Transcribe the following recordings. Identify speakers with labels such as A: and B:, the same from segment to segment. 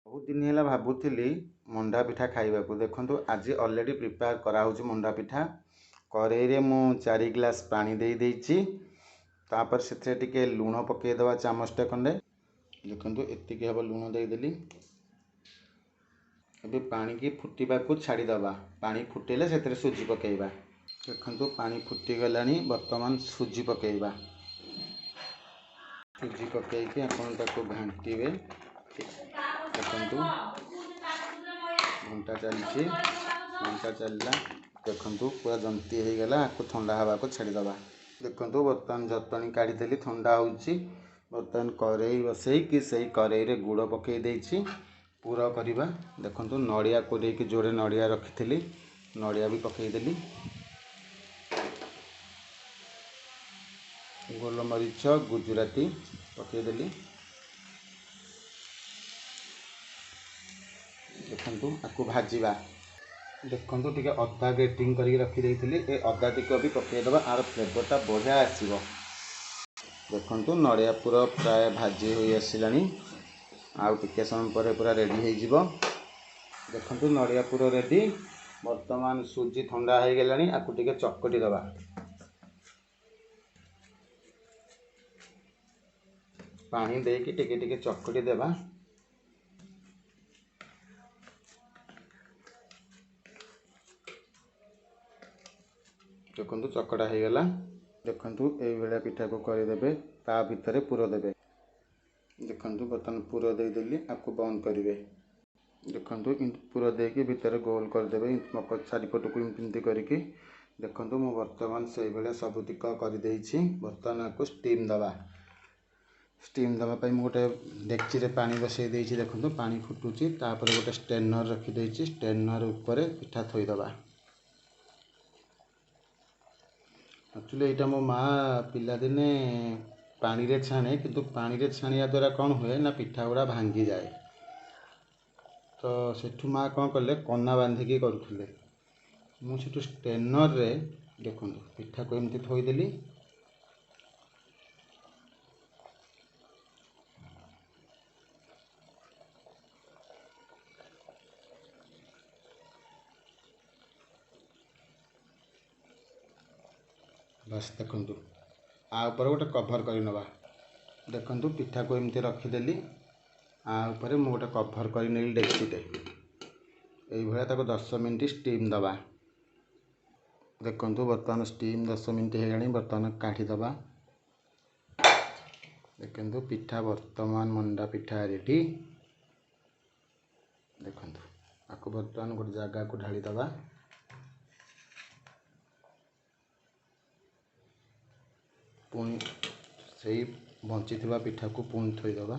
A: ବହୁତ ଦିନ ହେଲା ଭାବୁଥିଲି ମଣ୍ଡା ପିଠା ଖାଇବାକୁ। ଦେଖନ୍ତୁ, ଆଜି ଅଲରେଡ଼ି ପ୍ରିପେୟାର କରାହେଉଛି ମଣ୍ଡା ପିଠା। କରେଇରେ ମୁଁ 4 ଗ୍ଲାସ୍ ପାଣି ଦେଇଦେଇଛି। ତାପରେ ସେଥିରେ ଟିକେ ଲୁଣ ପକାଇଦେବା, ଚାମଚଟା ଖଣ୍ଡେ। ଦେଖନ୍ତୁ, ଏତିକି ହେବ ଲୁଣ ଦେଇଦେଲି। ଏବେ ପାଣିକି ଫୁଟିବାକୁ ଛାଡ଼ିଦେବା। ପାଣି ଫୁଟିଲେ ସେଥିରେ ସୁଜି ପକାଇବା। ଦେଖନ୍ତୁ, ପାଣି ଫୁଟିଗଲାଣି। ବର୍ତ୍ତମାନ ସୁଜି ପକାଇବା। ସୁଜି ପକାଇକି ଆପଣ ତାକୁ ଘାଣ୍ଟିବେ। ଦେଖନ୍ତୁ, ଘଣ୍ଟା ଚାଲିଛି, ଘଣ୍ଟା ଚାଲିଲା। ଦେଖନ୍ତୁ, ପୁରା ଜନ୍ତି ହେଇଗଲା। ଆକୁ ଥଣ୍ଡା ହେବାକୁ ଛାଡ଼ିଦେବା। ଦେଖନ୍ତୁ, ବର୍ତ୍ତମାନ ଜନ୍ତଣି କାଢ଼ିଦେଲି, ଥଣ୍ଡା ହେଉଛି। ବର୍ତ୍ତମାନ କରେଇ ବସେଇକି ସେଇ କରେଇରେ ଗୁଡ଼ ପକାଇ ଦେଇଛି। ପୁର କରିବା। ଦେଖନ୍ତୁ, ନଡ଼ିଆ କୋରେଇକି ଯୋଡ଼େ ନଡ଼ିଆ ରଖିଥିଲି, ନଡ଼ିଆ ବି ପକାଇଦେଲି। ଗୋଲମରିଚ, ଗୁଜୁରାତି ପକାଇଦେଲି। ଦେଖନ୍ତୁ, ଆକୁ ଭାଜିବା। ଦେଖନ୍ତୁ, ଟିକେ ଅଦା ଗ୍ରେଟିଂ କରିକି ରଖିଦେଇଥିଲି, ଏ ଅଦା ଟିକେ ବି ପକାଇଦେବା, ଆର ଫ୍ଲେଭରଟା ବଢ଼ିଆ ଆସିବ। ଦେଖନ୍ତୁ, ନଡ଼ିଆ ପୁର ପ୍ରାୟ ଭାଜି ହୋଇ ଆସିଲାଣି। ଆଉ ଟିକେ ସମୟ ପରେ ପୁରା ରେଡ଼ି ହେଇଯିବ। ଦେଖନ୍ତୁ, ନଡ଼ିଆ ପୁର ରେଡ଼ି। ବର୍ତ୍ତମାନ ସୁଜି ଥଣ୍ଡା ହେଇଗଲାଣି, ଆକୁ ଟିକେ ଚକଟି ଦେବା। ପାଣି ଦେଇକି ଟିକେ ଟିକେ ଚକଟି ଦେବା। ଦେଖନ୍ତୁ, ଚକଟା ହେଇଗଲା। ଦେଖନ୍ତୁ, ଏଇଭଳିଆ ପିଠାକୁ କରିଦେବେ, ତା ଭିତରେ ପୁର ଦେବେ। ଦେଖନ୍ତୁ, ବର୍ତ୍ତମାନ ପୁର ଦେଇଦେଲି, ଆକୁ ବନ୍ଦ କରିବେ। ଦେଖନ୍ତୁ, ପୁର ଦେଇକି ଭିତରେ ଗୋଲ କରିଦେବେ ଚାରିପଟକୁ ଏମିତି କରିକି। ଦେଖନ୍ତୁ, ମୁଁ ବର୍ତ୍ତମାନ ସେଇଭଳିଆ ସବୁତିକ କରିଦେଇଛି। ବର୍ତ୍ତମାନ ଆକୁ ଷ୍ଟିମ୍ ଦେବା। ଷ୍ଟିମ୍ ଦେବା ପାଇଁ ମୁଁ ଗୋଟେ ଡେକ୍ଚିରେ ପାଣି ବସେଇ ଦେଇଛି। ଦେଖନ୍ତୁ, ପାଣି ଫୁଟୁଛି। ତାପରେ ଗୋଟେ ଷ୍ଟ୍ରେନର୍ ରଖିଦେଇଛି, ଷ୍ଟ୍ରେନର୍ ଉପରେ ପିଠା ଥୋଇଦେବା। ଆକ୍ଚୁଆଲି ଏଇଟା ମୋ ମା' ପିଲାଦିନେ ପାଣିରେ ଛାଣେ, କିନ୍ତୁ ପାଣିରେ ଛାଣିବା ଦ୍ୱାରା କ'ଣ ହୁଏ ନା ପିଠା ଗୁଡ଼ା ଭାଙ୍ଗିଯାଏ। ତ ସେଠୁ ମା' କ'ଣ କଲେ, କନା ବାନ୍ଧିକି କରୁଥିଲେ। ମୁଁ ସେଠୁ ଷ୍ଟ୍ରେନର୍ରେ ଦେଖନ୍ତୁ ପିଠାକୁ ଏମିତି ଥୋଇଦେଲି। ବାସ୍, ଦେଖନ୍ତୁ, ଆ ଉପରେ ଗୋଟେ କଭର୍ କରିନେବା। ଦେଖନ୍ତୁ, ପିଠାକୁ ଏମିତି ରଖିଦେଲି, ଆ ଉପରେ ମୁଁ ଗୋଟେ କଭର୍ କରିନେଲି ଡେକ୍ଚିଟେ। ଏଇଭଳିଆ ତାକୁ 10 ମିନିଟ୍ ଷ୍ଟିମ୍ ଦେବା। ଦେଖନ୍ତୁ, ବର୍ତ୍ତମାନ ଷ୍ଟିମ୍ 10 ମିନିଟ୍ ହେଇଗଲାଣି। ବର୍ତ୍ତମାନ କାଢ଼ିଦେବା। ଦେଖନ୍ତୁ, ପିଠା ବର୍ତ୍ତମାନ ମଣ୍ଡା ପିଠା ରେଡ଼ି। ଦେଖନ୍ତୁ, ଆକୁ ବର୍ତ୍ତମାନ ଗୋଟେ ଜାଗାକୁ ଢାଳିଦେବା। ପୁଣି ସେଇ ବଞ୍ଚିଥିବା ପିଠାକୁ ପୁଣି ଥୋଇଦେବା,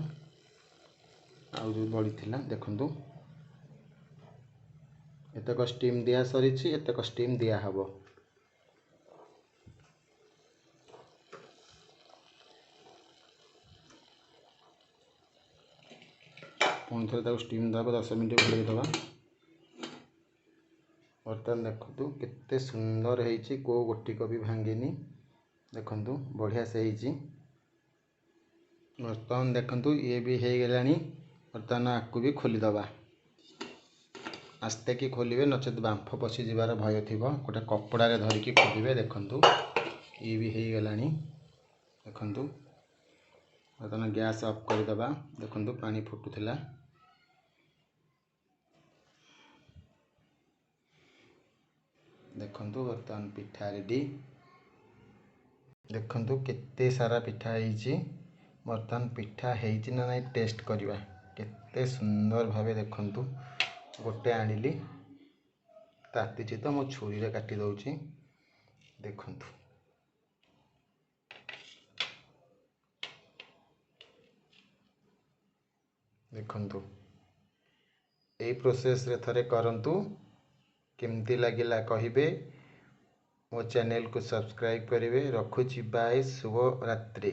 A: ଆଉ ଯେଉଁ ବଳିଥିଲା। ଦେଖନ୍ତୁ, ଏତକ ଷ୍ଟିମ୍ ଦିଆ ସରିଛି, ଏତକ ଷ୍ଟିମ୍ ଦିଆହେବ। ପୁଣି ଥରେ ତାକୁ ଷ୍ଟିମ୍ ଦେବାକୁ 10 ମିନିଟ୍ ଘୋଡ଼େଇ ଦେବା। ବର୍ତ୍ତମାନ ଦେଖନ୍ତୁ କେତେ ସୁନ୍ଦର ହେଇଛି, କେଉଁ ଗୋଟିକ ବି ଭାଙ୍ଗିନି। ଦେଖନ୍ତୁ, ବଢ଼ିଆ ସେ ହେଇଛି। ବର୍ତ୍ତମାନ ଦେଖନ୍ତୁ, ଇଏ ବି ହେଇଗଲାଣି। ବର୍ତ୍ତମାନ ଆକୁ ବି ଖୋଲିଦେବା। ଆସ୍ତେ କି ଖୋଲିବେ, ନଚେତ୍ ବାମ୍ଫ ପଶିଯିବାର ଭୟ ଥିବ। ଗୋଟେ କପଡ଼ାରେ ଧରିକି ଖୋଲିବେ। ଦେଖନ୍ତୁ, ଇଏ ବି ହେଇଗଲାଣି। ଦେଖନ୍ତୁ, ବର୍ତ୍ତମାନ ଗ୍ୟାସ୍ ଅଫ୍ କରିଦେବା। ଦେଖନ୍ତୁ, ପାଣି ଫୁଟୁଥିଲା। ଦେଖନ୍ତୁ, ବର୍ତ୍ତମାନ ପିଠା ରେଡ଼ି। ଦେଖନ୍ତୁ କେତେ ସାରା ପିଠା ହେଇଛି। ବର୍ତ୍ତମାନ ପିଠା ହେଇଛି ନା ନାହିଁ ଟେଷ୍ଟ କରିବା। କେତେ ସୁନ୍ଦର ଭାବେ ଦେଖନ୍ତୁ, ଗୋଟେ ଆଣିଲି, ତାତିଛି ତ ମୁଁ ଛୁରୀରେ କାଟି ଦେଉଛି। ଦେଖନ୍ତୁ, ଦେଖନ୍ତୁ, ଏଇ ପ୍ରୋସେସ୍ରେ ଥରେ କରନ୍ତୁ, କେମିତି ଲାଗିଲା କହିବେ। ମୋ ଚ୍ୟାନେଲକୁ ସବସ୍କ୍ରାଇବ୍ କରିବେ। ରଖୁଛି, ବାଏ, ଶୁଭରାତ୍ରି।